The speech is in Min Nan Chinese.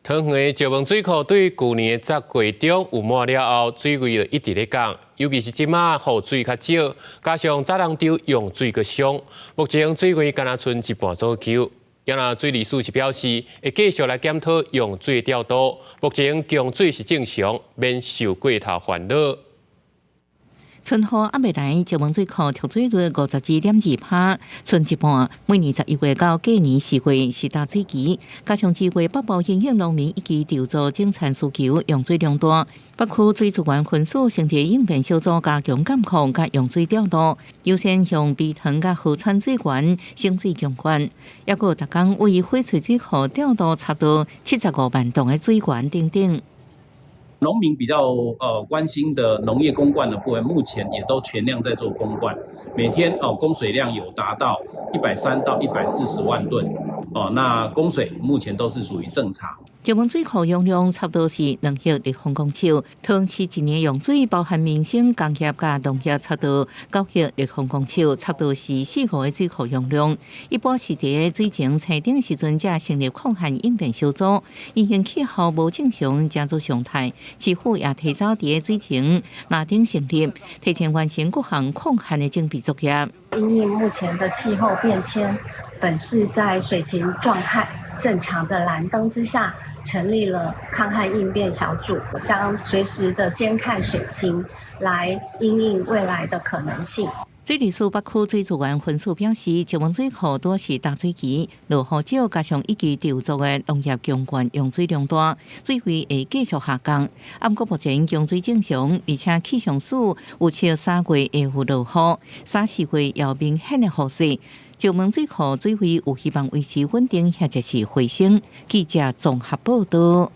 桃園的石門水庫對舊年的10月中有滿了後，水位就一直咧降，尤其是這馬雨水較少，加上早人洲用水閣俗，目前水位干焦賰一半左右。啊若水利署是表示，會繼續來檢討用水調度，目前供水是正常，免受過頭煩惱。春雨猶未來，石門水庫蓄水率52.2%，賰一半。每年11月到隔年4月是大水期，加上二月北部因應農民以及稻作整田需求，用水量大。北區水資源分署成立應變小組，加強監控佮用水調度，優先向埤塘佮河川水源省水供灌。抑閣逐工為翡翠水庫調度差不多75萬噸的水源等等。農民比較關心的農業供灌的部分，目前也都全量在做供灌，每天哦供水量有達到130到140萬噸哦，那供水目前都是屬於正常。石門水庫容量差不多是2億立方公尺，桃園市一年用水包含民生、工業佮農業，差不多9億立方公尺，差不多是四五個水庫容量。一般是佇水情青頂時陣才成立抗旱應變小組，因應氣候無正常，成做常態。市府也提早佇水情藍頂成立，提前完成各項抗旱的準備作業。因應目前的氣候變遷，本市在水情狀態正常的藍燈之下，成立了抗旱應變小組，將隨時的監看水情，來因應未來的可能性。水利署北區水資源分署表示，石門水庫拄是大水期，落雨少，加上一季稻作的農業供灌用水量大，水位會繼續下降。啊，毋過目前供水正常，而且氣象署預測3月會有落雨，3、4月也有明顯的雨勢。石門水庫水位有希望維持穩定，或者是回升。記者綜合報道。